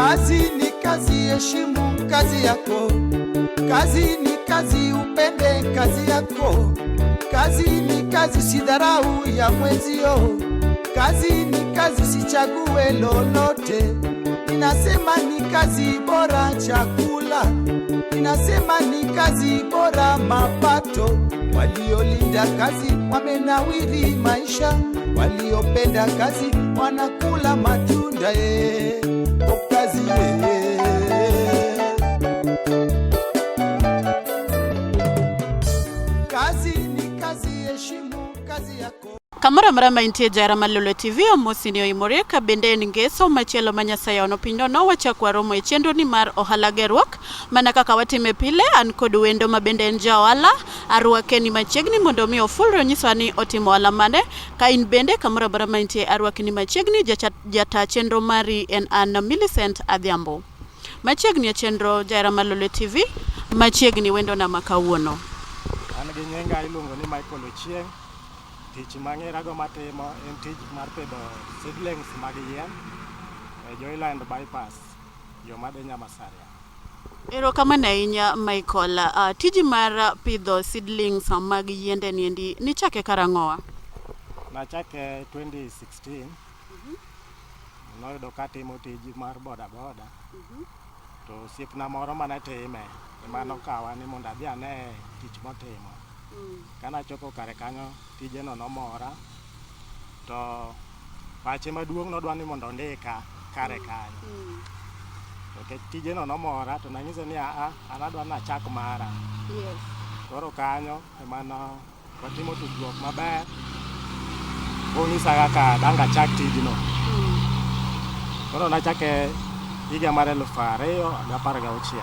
Kazi ni kazi, heshimu kazi yako. Kazi ni kazi, upende kazi yako. Kazi ni kazi, sidharau ya mwenzio. Kazi ni kazi, sichague lolote. Ninasema ni kazi bora chakula, ninasema ni kazi bora mapato. Waliolinda kazi wamenawiri maisha, waliopenda kazi wanakula matunda. Eh, oh, kazi eh. Kazi ni kazi, heshimu kazi yako. Kamoro amora ma intie jahera mar Lolwe TV omosi ni oimore ka bende en ngeso machielo ma Nyasaye ono pinyno nowachako waromo e chenro ni mar ohala gerruok mana kaka watime pile an kod wendo ma bende en ja ohala arwake ni machiegni mondo mi ofulre onyiswa ni otimo ohala mane ka in bende kamoro amora ma intie arwaki ni machiegni jata chenro mari en an Millicent Adhiambo machiegni e chenro jahera mar Lolwe TV machiegni wendona ma kawuono. An gi nyinga iluongo ni Michael Ochieng. Tich mang'erago matimo en tich mar pidho seedlings mag yien e Joyland Bypass, yo madhi Nyamasaria. Erokamano ahinya Michael. Tiji mar pidho seedlings mag yiende niendi nichake karang'owa? Nachake 2016, noyudo katimo tij mar boda boda, to osiepna moro mane time ema nokawa ni mondo adhi ane tich motimo. Kanachopo kare kanyo tijeno nomora, to pache maduong' nodwa ni mondo ondika kare kanyo. To nikech tijeno nomora to nanyise ni aa, an adwa nachak mara. Koro kanyo ema ne watimo tudruok maber, onyisa kaka dang' achak tijno. Koro nachake higa mar 2016.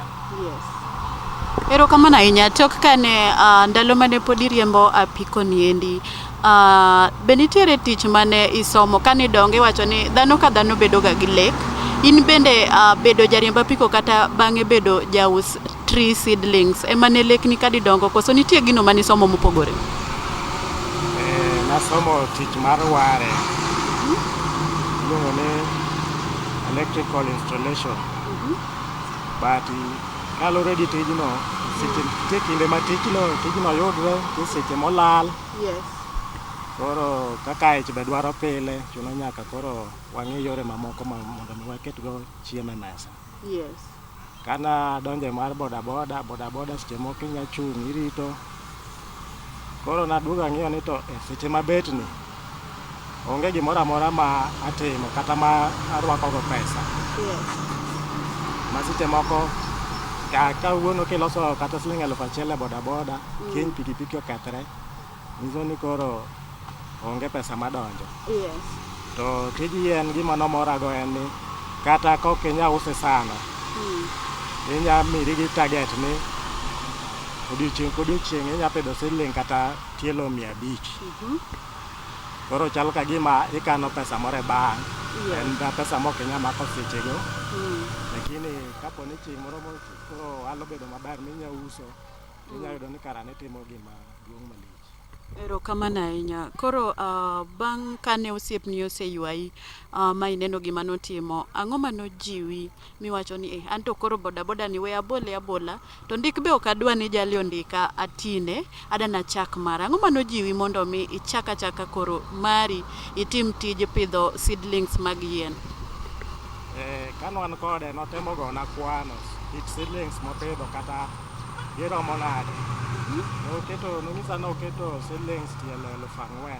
Erokamano ahinya. Tok kane ndalo mane pod iriembo apiko niendi, be nitiere tich mane isomo kane idongo iwacho ni dhano ka dhano bedo ga gi lek. In bende bedo jariemb apiko kata bang'e bedo jaus tree seedlings ema ne lekni kadidongo koso nitie gino mane isomo mopogore? Nasomo tich mar ware, iluongo ni electrical installation. But kaluwore gi tijno, seche nitie kinde ma tijno yudre, nitie seche molal. Koro kaka ich be dwaro pile, chuno nyaka koro wang'i yore mamoko mondo mi waketgo chiemo e mesa. Kana donjo e mar boda boda, boda boda seche moko inya chung' irito. Koro naduogo ang'iyo ni to e seche mabet ni, onge gimoro amora ma atimo kata ma arwako go pesa. Ma seche moko kawuono kiloso kata siling 1000 e boda boda, kiny pikipiki okethre, nyiso ni koro onge pesa madonjo. To tij yien gima nomorago en ni kata kok inya use sano, inya miri gi target ni odiochieng' kodiochieng' inya pidho seedling kata tielo 500. Koro chal ka gima ikano pesa moro e bank, en pesa mok inya mako sechego. Lakini kapo ni chieng' moro koro ohala obedo maber minya uso, tinya yudo ni kara nitimo gima duong' malich. Erokamano ahinya. Koro bang' kane osiepni oseywayi ma ineno gima notimo, ang'o manojiwi miwacho ni eh, anto koro bodaboda ni we abole abola to ndik be ok adwa ni jali ondika atine, adwa nachak mara. Ang'o manojiwi mondo mi ichak achaka koro mari itim tij pidho seedlings mag yien? Kane wan kode notemo gona kwano kit seedlings mopidho kata giromo nade. Noketo, nonyisa noketo seedlings tielo 4,000.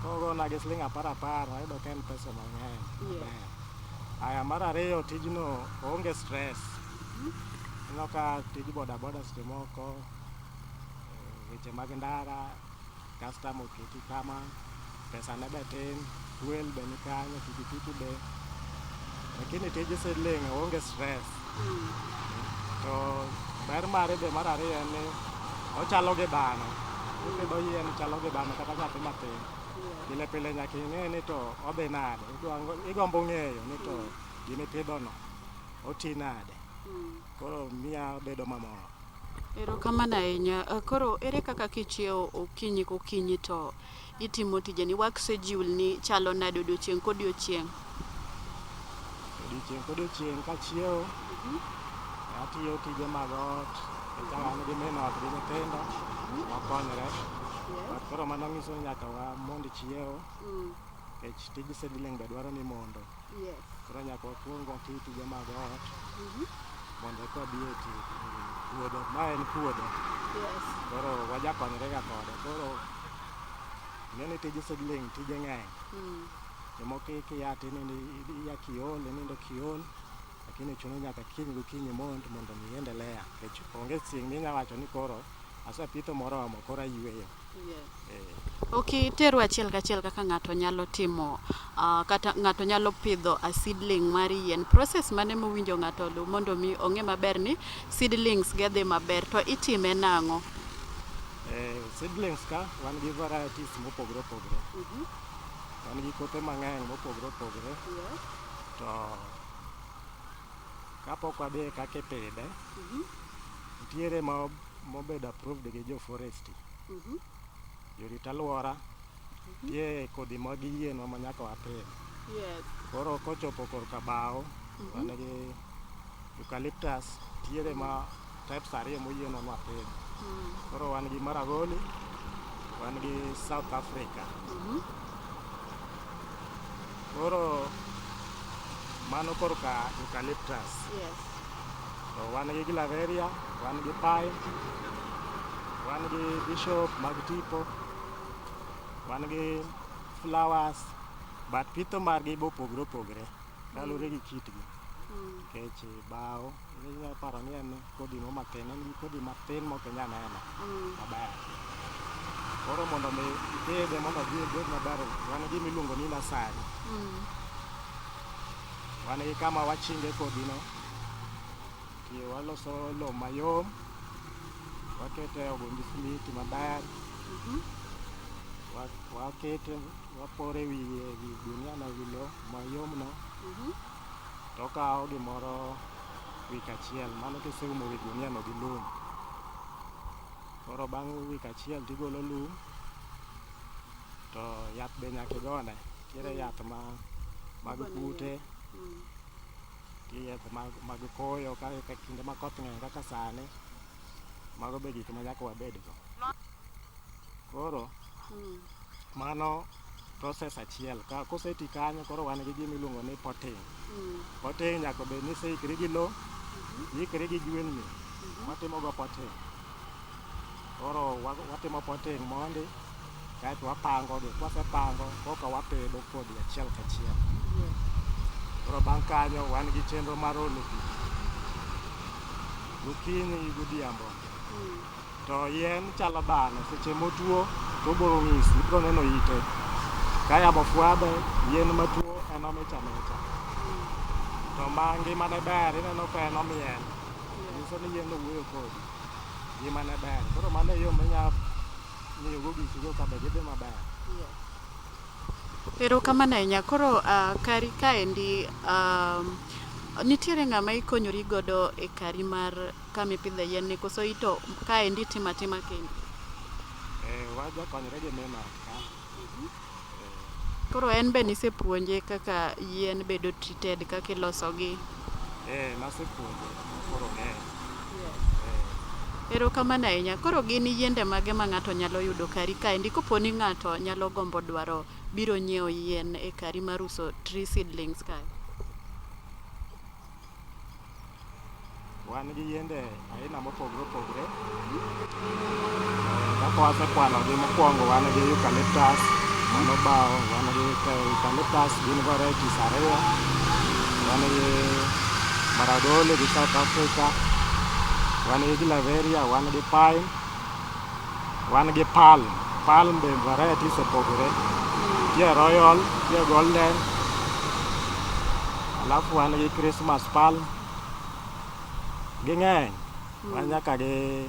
Kogona gi siling 10 10, ayudo ka en pesa mang'eny maber. Aya mar ariyo tijno oonge stress. Ineno ka tij boda boda seche moko weche mag ndara, customer oketi kama, pesa ne be tin, fuel be nikanyo, pikipiki be. Lakini tij seedling oonge stress. To ber mare be mar ariyo en ni ochalo gi dhano. Ipidho yien chalo gi dhano kata nyathi matin. Pile pile nyaka ing'e ni to odhi nade. Igombo ng'eyo ni to gimipidho no oti nade. Koro miya bedo mamor. Erokamano ahinya. Koro ere kaka kichiewo okinyi kokinyi to itimo tijeni? Work schedule ni chalo nade odiochieng' kodiochieng'? Odiochieng' kodiochieng' kachiewo, atiyo tije mag ot, nikech an gi min ot gi nyithindo, wakonyre. But koro mano nyiso ni nyaka wamond chiewo, nikech tij seedling be dwaro ni mondo. Koro nyaka wakwong wati tije mag ot, mondo eka wabi e puodho. Ma en puodho. Koro wajakonyre ga kode. Koro ing'e ni tij seedling tije ng'eny. Jomoko kia tinindo iya kiol, inindo kiol, lakini chuno nyaka kiny gokinyi mond mondo mi iendelea. Nikech onge chieng' minya wacho ni koro asepitho moromo koro ayweyo. Ok iterwa achiel kachiel kaka ng'ato nyalo timo kata ng'ato nyalo pidho a seedling mar yien. Process mane mowinjo ng'ato oluw mondo mi ong'e maber ni seedlings ge dhi maber to itime nang'o? Seedlings ka wan gi varieties mopogore opogore. Wan gi kothe mang'eny mopogore opogore. To kapok wadhi e kaka ipidhe, nitiere mobedo approved gi jo forestry. Jorit alwora, nitie kodhi ma giyienwa ma nyaka wapidh. Koro kochopo korka bao, wan gi eucalyptus, nitiere ma types ariyo moyienwa ni wapidh. Koro wan gi Maragoli, wan gi South Africa. Koro mano korka eucalyptus. To wan gi Glaveria, wan gi pine, wan gi bishop mag tipo, wan gi flowers, but pitho margi bopogore opogore kaluwore gi kitgi. Nikech bao inyalo paro ni en kodhi mo matin, en gi kodhi matin mok inyal neno maber. Koro mondo mi ipidhe mondo odhi obed maber, wan gi gima iluongo ni nursery. Wan gi kama wachinge kodhi no, to waloso lowo mayom, wakete e ogund simiti maber, wakete wapore e wi gunia no, ewi lowo mayom no, tokawo gimoro wik achiel, mano kiseumo wi gunia no gi lum. Koro bang' wik achiel tigolo lum, to yath be nyaka igone. Nitiere yath mag kute, nitie yath mag koyo ka kinde ma koth ng'eny kaka sani, mago be gik ma nyaka wabedgo. Koro mano process achiel. Ka koseti kanyo koro wan gi gima iluongo ni potting. Potting nyaka bed ni iseikri gi lowo, iikri gi jwendni watimo go potting. Koro watimo potting mondi, kaeto wapango gi. Kwasepango, koka wapidho kodhi achiel kachiel. Koro bang' kanyo wan gi chenro mar olo pi gokinyi gi godhiambo. To yien chalo dhano, seche motuo to obiro ng'isi, ibiro neno ite. Ka yamo fwadhe, yien matuo en omich amicha. To ma ngimane ber, ineno ka en omiel. Nyiso ni yien no wuoyo kodi. Ngimane ber. Koro mano e yo minya ng'iyo go gikigo ka be gidhi maber. Erokamano ahinya. Koro kari kaendi nitiere ng'ama ikonyori godo e kari mar kama ipidhe yien ni koso ito kaendi itimo atima kendi? Wajakonyre gi min ot ka. Koro en be nisepuonje kaka yien bedo treated, kaka ilosogi? Nasepuonje koro ong'eyo. Erokamano ahinya. Koro gin yiende mage ma ng'ato nyalo yudo kari kaendi kopo ni ng'ato nyalo gombo dwaro biro nyiewo yien e kari mar uso tree seedlings kae? Wan gi yiende aina mopogore opogore. Kaka wasekwanogi mokwongo wan gi eucalyptus, mano bao, wan gi eucalyptus gin varieties ariyo. Wan gi Maragoli gi South Africa, wan gi Glaveria, wan gi pine, wan gi palm. Palm be varieties opogore. Nitie royal, nitie golden, alafu wan gi Christmas palm. Ging'eny. Wan nyaka gi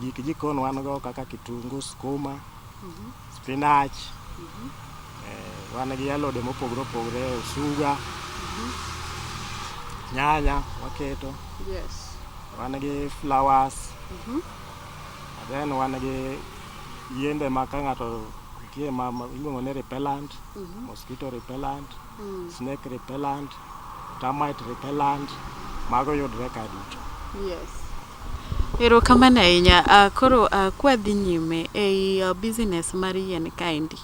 gik jikon wan go kaka kitungu, skuma, spinach. Wan gi alode mopogore opogore, osuga, nyanya waketo. Wan gi flowers. Then wan gi yiende ma ka ng'ato nitie ma iluongo ni repellent, mosquito repellent, snake repellent. termite repellent, mago yudre ka duto. Yes. Erokamano ahinya. Koro kwadhi nyime ei business mar yien kaendi,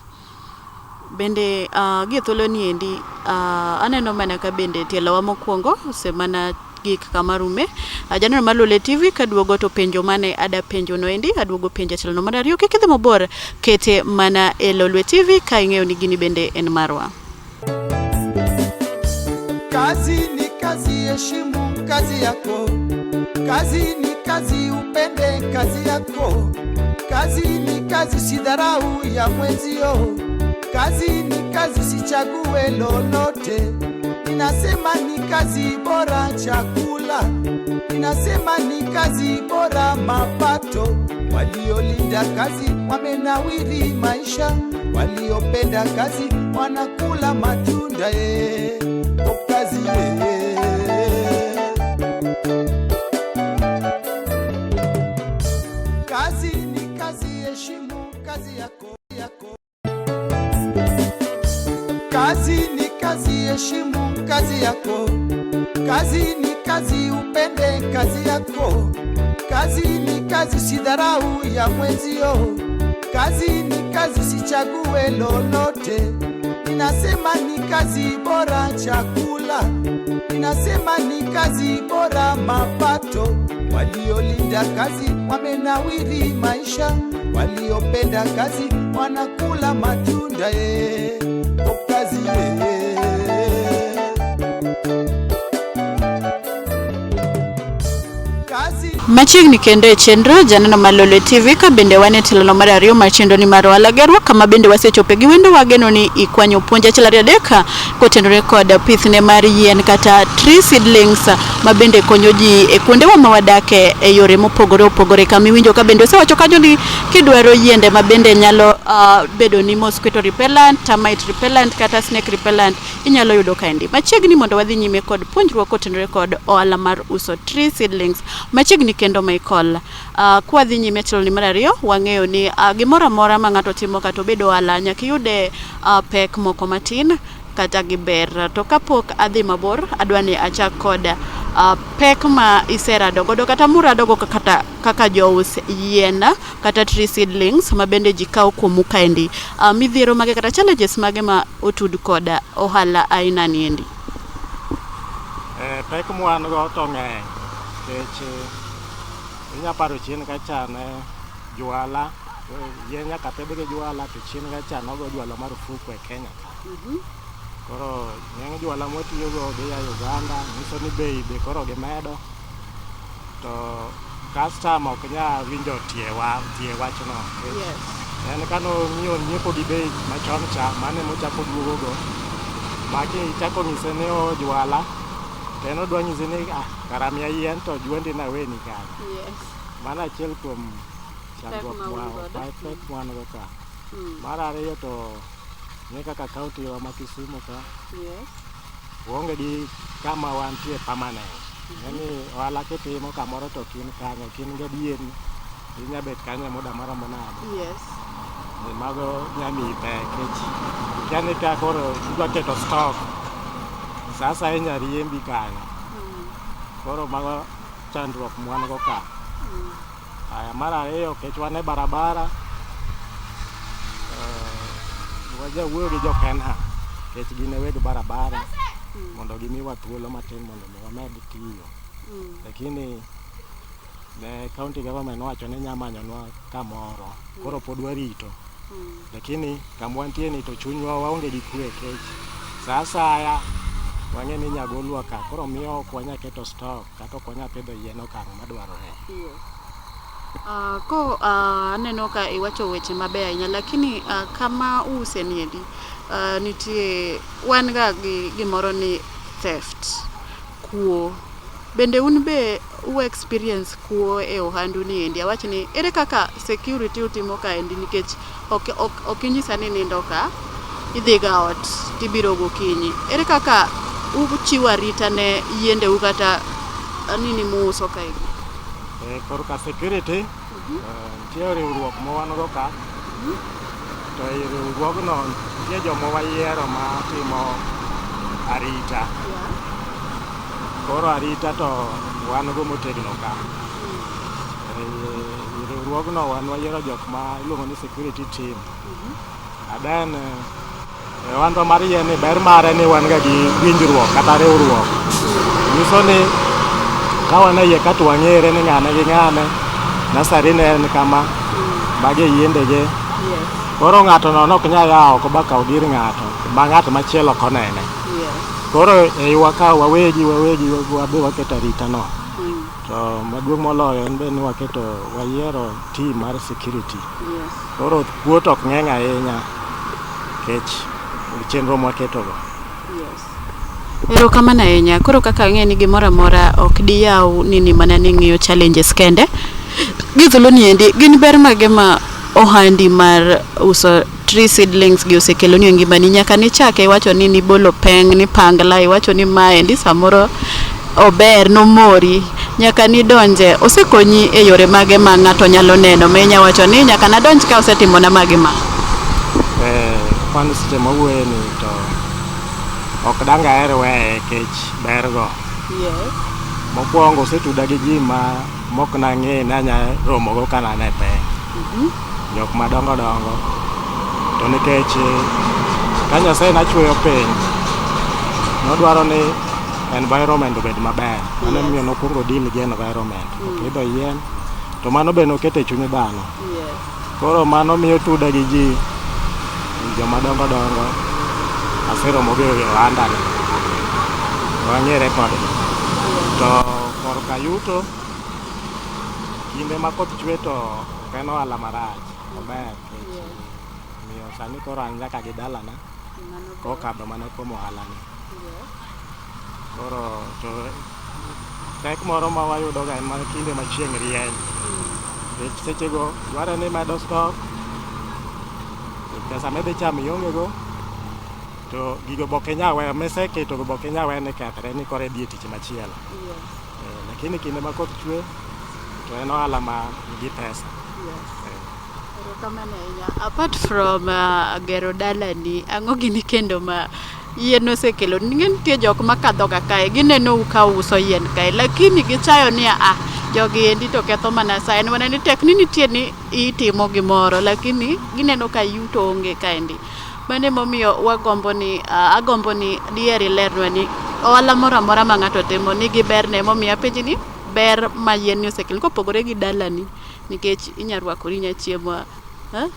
bende gie thuolo ni endi aneno mana ka bende tielowa mokwongo osemana gik kama rume. Janeno mar Lolwe TV kaduogo to penjo mane ada penjo no endi aduogo penjo achiel no mar ariyo. Kik idhi mabor, kete mana e Lolwe TV ka ing'eyo ni gini bende en marwa. Kazi ni kazi, heshimu kazi yako. Kazi ni kazi, upende kazi yako. Kazi ni kazi, sidharau ya mwenzio. Kazi ni kazi, sichague lolote. Ninasema ni kazi bora chakula, ninasema ni kazi bora mapato. Waliolinda kazi wamenawiri maisha, waliopenda kazi wanakula matunda. O kazi eh. Kazi ni kazi, heshimu kazi yako yako. Kazi ni kazi, heshimu kazi yako. Kazi ni kazi, upende kazi yako. Kazi ni kazi, sidharau ya mwenzio. Kazi ni kazi, sichague lolote. Ninasema ni kazi bora chakula, ninasema ni kazi bora mapato. Waliolinda kazi wamenawiri maisha, waliopenda kazi wanakula matunda. O kazi eh. Kazi Machiegni kendo e chenro janeno mar Lolwe TV ka bende wan e tielo mar ariyo mar chenro ni mar ohala gerruok kama bende wasechope gi wendo wageno ni ikwanyo puonj achiel ariyo adek kotenore kod pithne mar yien kata tree seedlings ma bende konyo ji e kuondewa ma wadake e yore mopogore opogore. Kama iwinjo ka bende osewacho kanyo ni kidwaro yiende ma bende nyalo bedo ni mosquito repellent, termite repellent kata snake repellent inyalo yudo kaendi. Machiegni mondo wadhi nyime kod puonjruok kotenore kod ohala mar uso tree seedlings. Machiegni kendo Michael, kwadhi nyime tielo ni mar ariyo wang'eyo ni gimoro amora ma ng'ato timo kata obed ohala nyaka iyude pek moko matin kata gi ber. To kapok adhi mabor, adwa ni achak kod pek ma iserado godo kata murado go kata kaka jous yien kata tree seedlings ma bende ji kawo kuomu kaendi. Midhiero mage kata challenges mage ma otud kod ohala aina ni endi? Pek mwan go to ng'eny nikech inya paro chien kacha ne jwala, yien nyaka pidh gi jwala to chien kacha nogo jwala marufuku e Kenya ka. Koro ng'eny jwala mwatiyogo gia Uganda, nyiso ni bei be koro gimedo to customer ok nya winjo tie wachno. Yes. En kano nyiepo gi bei machon cha, mano emochako duogo go. Ma kichako nyise ni oo jwala, to en odwa nyisi ni ah, kara miya yien to jwendi naweni kanyo. Yes. Mano achiel kuom chandruok ma un godo. Pek mwan go ka. Mar ariyo to ng'e kaka kaunti wa ma Kisumu ka, Yes. waonge gi kama wantie permanent. Ng'eni ohala kitimo kamoro to ok in kanyo, ok in gadieri, inya bet kanyo e muda maromo nade. Yes. Mago nya miyi pek nikech ikia ni ka koro idwa keto stock, sa asaya inya riembi kanyo. Koro mago chandruok mwan go ka. Aya, mar ariyo nikech wan e barabara, wajawuoyo gi jo KeNHA nikech gin e weg barabara mondo gimiwa thuolo matin mondo mi wamed tiyo. Lakini ne county government nowacho ni nya manyonwa kamoro, koro pod warito. Lakini kama wantie ni to chunywa waonge gi kwe nikech sa asaya wang'e ni inya golwa ka, koro miyo ok wanya keto stock kata ok wanya pidho yien e okang' madwarore. Yes. Ko aneno ka iwacho weche mabeyo ahinya lakini kama uuse ni endi nitie wan ga gi gimoro ni theft, kuo. Bende un be u experience kuo e ohandu ni endi? Awach ni ere kaka security utimo kaendi nikech ok inyisa ni nindo ka, idhi ga ot tibiro gokinyi. Ere kaka uchiwo arita ne yiendeu kata nini muuso kaendi? Korka security, nitie riwruok ma wan go ka, to e riwruogno nitie joma wayiero matimo arita. Koro arita to wan go motegno ka. E riwruogno wan wayiero jok ma iluongo ni security team. Aden e ohandwa mar yien ni ber mare ni wan ga gi winjruok kata riwruok. Nyiso ni ka wan e iye ka to wang'ere ni ng'ane gi ng'ane, nasari ne en kama, magi e yiendege. Koro ng'ato nono ok nyal aa oko ba kaw gir ng'ato ma ng'at machielo ok onene. Koro e iwa ka wawegi wawegi wabe waketo arita no. To maduong' moloyo en be ni waketo wayiero team mar security. Koro kuo to ok ng'eny ahinya nikech chenro mwaketogo. Erokamano ahinya. Koro kaka ang'e ni gimoro amora ok diyaw nini mana ni ng'iyo challenges kende. Gi thuolo ni endi gin ber mage ma ohandi mar uso tree seedlings gi osekeloni e ngimani nyaka nichake iwacho ni nibolo peng ni pangla iwacho ni maendi samoro ober nomori nyaka nidonje osekonyi e yore mage ma ng'ato nyalo neno ma inya wacho ni nyaka nadonj ka osetimona magi ma Eh, kwan seche mawuoye ni to ok dang' aher weye kech bergo. Mokwongo osetuda gi ji ma mok nang'e ni anya romogo ka an e peng. Jok madongo dongo. To nikech ka Nyasaye nachweyo piny, nodwaro ni environment obed maber. Mano emomiyo nokwongo deal gi environment. Opidho yien, to mano be noketo e chuny dhano. Koro mano miyo tuda gi ji, joma dongo dongo, aseromo go e ohanda ni. Wang'ere kodgi. To korka yuto, kinde ma koth chwe to ok en ohala marach, ober nikech omiyo sani koro an nyaka gi dalana kokadho mana kuom ohala ni. Koro to pek moro ma wayudo ga en mana kinde ma chieng' rieny. Nikech sechego dwarore ni imedo stock, pesa midhi chamo ionge go, to gigo be ok inyal weyo miseketogo be ok inyal weyo ni kethre ni koro idhi e tich machielo. Lakini kinde ma koth chwe to en ohala ma nigi pesa. Erokamano ahinya. Apart from gero dalani, ang'o gini kendo ma yien osekelo? Ing'e nitie jok makadho ga kae, gineno u ka uso yien kae, lakini gichayo ni ah, jogi endi to ketho mana sa. En mana ni tek ni nitie ni itimo gimoro, lakini gineno ka yuto onge kaendi. Mano emomiyo wagombo ni agombo ni diher ilernwa ni ohala moro amora ma ng'ato timo nigi berne. Emomiyo apenji ni ber ma yien ni osekelo kopogore gi dalani nikech inya rwakori inya chiemo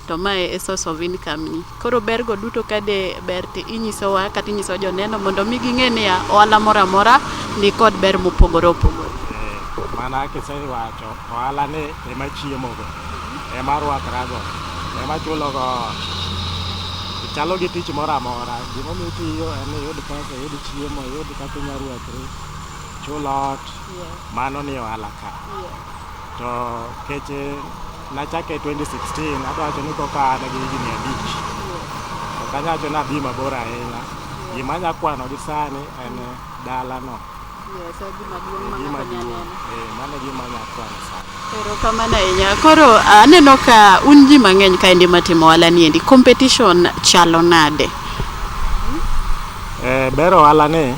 to mae e source of income ni. Koro ber go duto ka de ber to inyisowa kata inyiso joneno mondo mi ging'e niya ohala moro amora nikod ber mopogore opogore. Mana kisewacho ohala ni ema chiemo go, ema rwakrago, ema chulo go ot. Chalo gi tich moro amora, gimomiyo itiyo en ni iyud pesa, iyud chiemo, iyud kaka inya rwakri, chul ot, mano ni ohala ka. To kech nachake 2016, adwa wacho ni koka an gi higni 5. Ok anyal wacho ni adhi mabor ahinya. Gima anya kwano gi sani en dalano. Yes, e gima duong' ma Gima ng'ato nya duong'. neno. Mano e gima anya kwano sani. Erokamano ahinya. Koro aneno ka un ji mang'eny kaendi matimo ohala ni endi. Competition chalo nade? Ber ohala ni,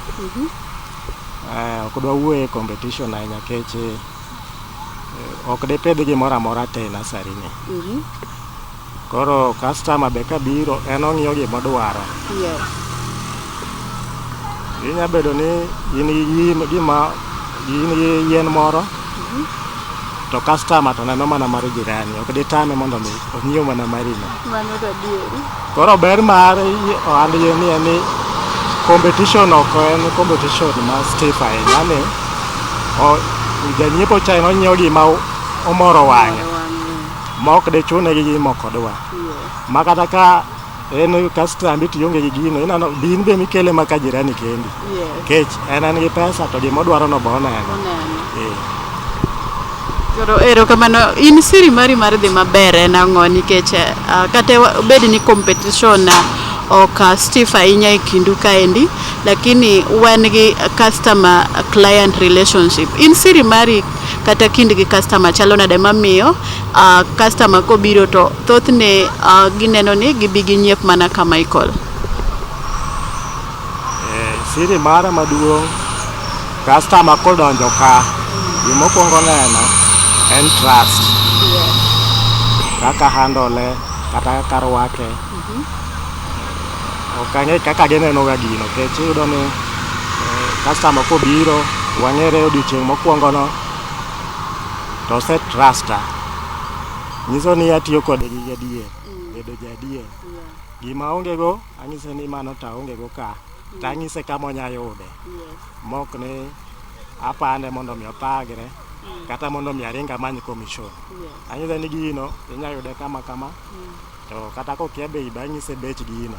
ok dwa wuoye e competition ahinya nikech ok dipidh gimoro amora te e nursery ni. Koro customer be kabiro en ong'iyo gimodwaro. Inya bedo ni in gi gima in gi yien moro to customer to neno mana mar jirani ok ditame mondo mi onyiew mana mari no. Mano to adieri. Koro ber mar ohand yien ni en ni competition ok en competition ma stiff ahinya ni janyiepo cha en onyiewo gima omoro wang'e ma ok dichune gi gima ok odwa. Ma kata ka en customer to ionge gi gino ineno in be mikele maka jirani kendi. Nikech en gi pesa to gima odwaro no be oneno. Koro erokamano. In siri mari mar dhi maber en ang'o? Nikech kata bed ni competition ok stiff ahinya e kindu kaendi, lakini wan gi customer client relationship. In siri mari kata kind gi customer chalo nade mamiyo customer kobiro to thothne gineno ni gibi ginyiep mana ka Michael? Siri mara maduong' Customer kodonjo ka, gimokwongo neno en trust. Kaka handle kata kaka arwake. Ok ang'e kaka gineno ga gino nikech iyudo ni customer kobiro wang'ere odiochieng' mokwongo no to ose trusta. Nyiso ni atiyo kode gi adier, bedo ja adier. Gima aonge go anyise ni mano to aonge go ka, to anyise kama onya yude. Mok ni apande mondo mi othagre kata mondo mi aring amany commission. Anyise ni gino inya yude kama kama to kata kokia bei be anyise bech gino.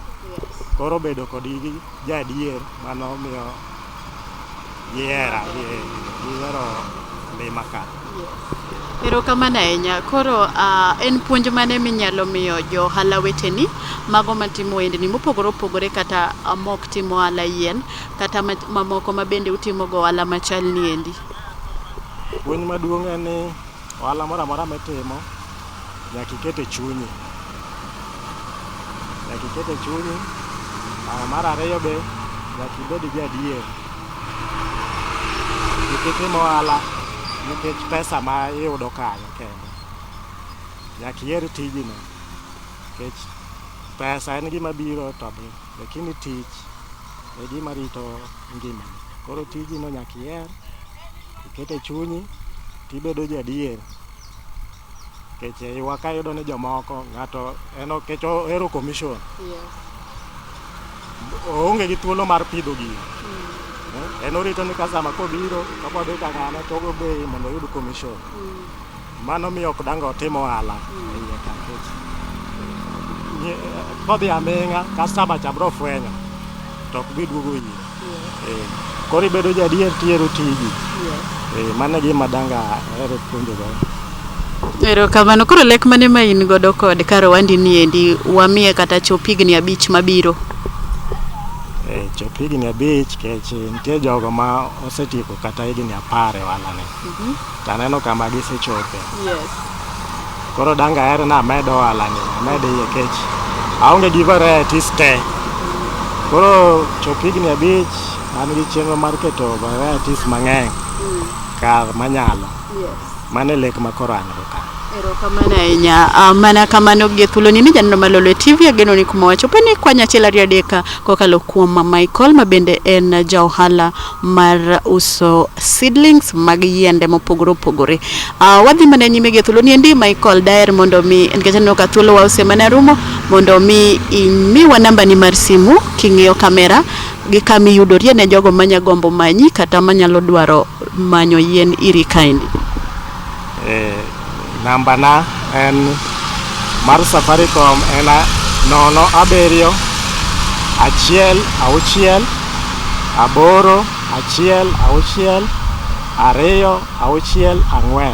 Koro bedo kod ja adier mano miyo gihera, gihero lima ka. Erokamano ahinya. Koro en puonj mane minyalo miyo jo ohala weteni mago matimo ohendni mopogore opogore kata mok timo ohala yien kata mamoko ma bende utimo go ohala machal ni endi? Puonj maduong' en ni ohala moro amora mitimo nyaka iket e chunyi. Nyaka iket e chunyi. Mar ariyo be nyaka ibed ja adier. Kik itim ohala nikech pesa ma iyudo kanyo kende. Nyaka iher tijino nikech pesa en gima biro to dhi, lakini tich e gima rito ngimani. Koro tijino nyaka iher, iket e chunyi tibedo ja adier. Nikech e iwa ka iyudo ni jomoko ng'ato en nikech ohero commission. Oonge gi thuolo mar pidho gino. En orito ni customer kobiro to odhi ka ng'ane to ogo bei mondo oyud commission. Mano miyo ok dang' otim ohala e iye ka nikech kodhi aming'a customer cha biro fwenyo to ok bi duogo ire. Koro ibedo ja adier tihero tiji. Mano e gima dang' ahero puonjo go. Erokamano. Koro lek mane ma in godo kod kar ohandi ni endi wamiye kata chop higni 5 mabiro? Chop higni 5 kech nitie jogo ma osetieko kata higni 10 e ohala ni. To aneno kama gisechope. Koro dang' aher ni amed ohala ni, amed iye kech aonge gi varieties te. Koro chop higni 5 an gi chenro mar keto varieties mang'eny kar manyalo. Mano e lek ma koro an go ka. Erokamano ahinya. Mana kamano gi thuolo ni ni janeno mar Lolwe TV ageno ni kuma wachopo ni kwanya 1 2 3 kokalo kuom Michael ma bende en ja ohala mar uso seedlings mag yiende mopogore opogore. Wadhi mana nyime gi thuolo ni endi Michael daher mondo mi nikech aneno ka thuolo wa osemana rumo mondo mi imiwa namba ni mar simu king'iyo kamera gi kama iyudorie ne jogo manya gombo manyi kata manyalo dwaro manyo yien iri kaendi. Namba na en mar Safaricom en 0 7 1 6 8 1 6 2 6 4.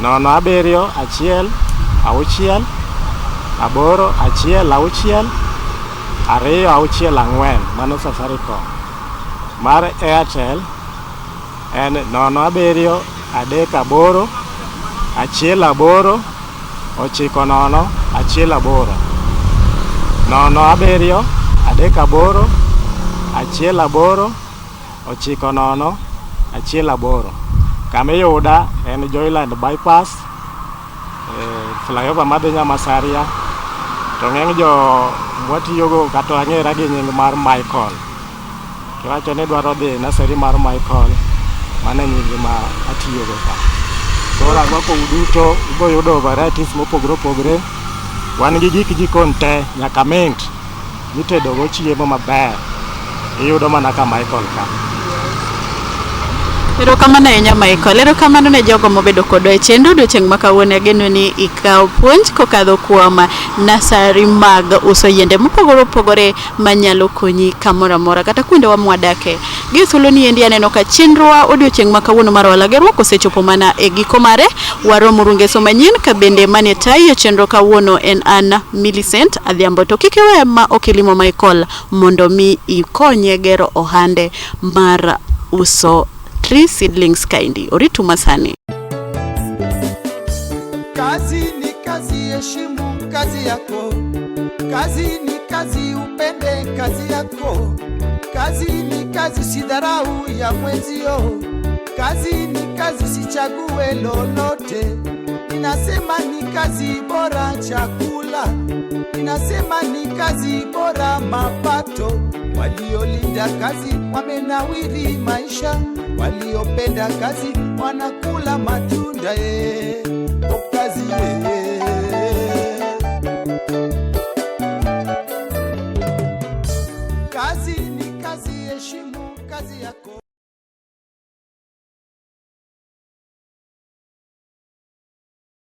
0 7 1 6 8 1 6 2 6 4. Mano Safaricom. Mar Airtel en 0 7 3 8 1 8 9 0 1 8. 0 7 3 8 1 8 9 0 1 8. Kama iyuda en Joyland Bypass, flyover madhi Nyamasaria. To ng'eny jo mwatiyogo kata ang'era gi nying mar Michael. Kiwacho ni idwaro dhi nursery mar Michael, mano e nying ma atiyogo ka. Koro arwakou duto, ibiro yudo varieties mopogore opogore. Wan gi gik jikon te, nyaka mint mitedo go chiemo maber. Iyudo mana ka Michael ka. Erokamano ahinya Michael. Erokamano ne jogo mobedo kodwa e chenro odiochieng' ma kawuono. Ageno ni ikawo puonj kokadho kuom nasari mag uso yiende mopogore opogore manyalo konyi kamoro amora kata kuondewa mwadake. Gi thuolo ni endi aneno ka chenrowa odiochieng' ma kawuono mar ohala gerruok osechopo mana e giko mare. Waromo uru ngeso manyien ka bende mane tayi e chenro kawuono en an Millicent Adhiambo. To kik iwe ma ok ilimo Michael mondo mi ikonye gero ohande mar uso tree seedlings kaendi. Oritu masani. Kazi ni kazi, heshimu kazi yako. Kazi ni kazi, upende kazi yako. Kazi ni kazi, sidharau ya mwenzio. Kazi ni kazi, sichague lolote. Ninasema ni kazi bora chakula, ninasema ni kazi bora mapato. Waliolinda kazi wamenawiri maisha, waliopenda kazi wanakula matunda. O kazi eh. Kazi ni kazi, heshimu kazi yako.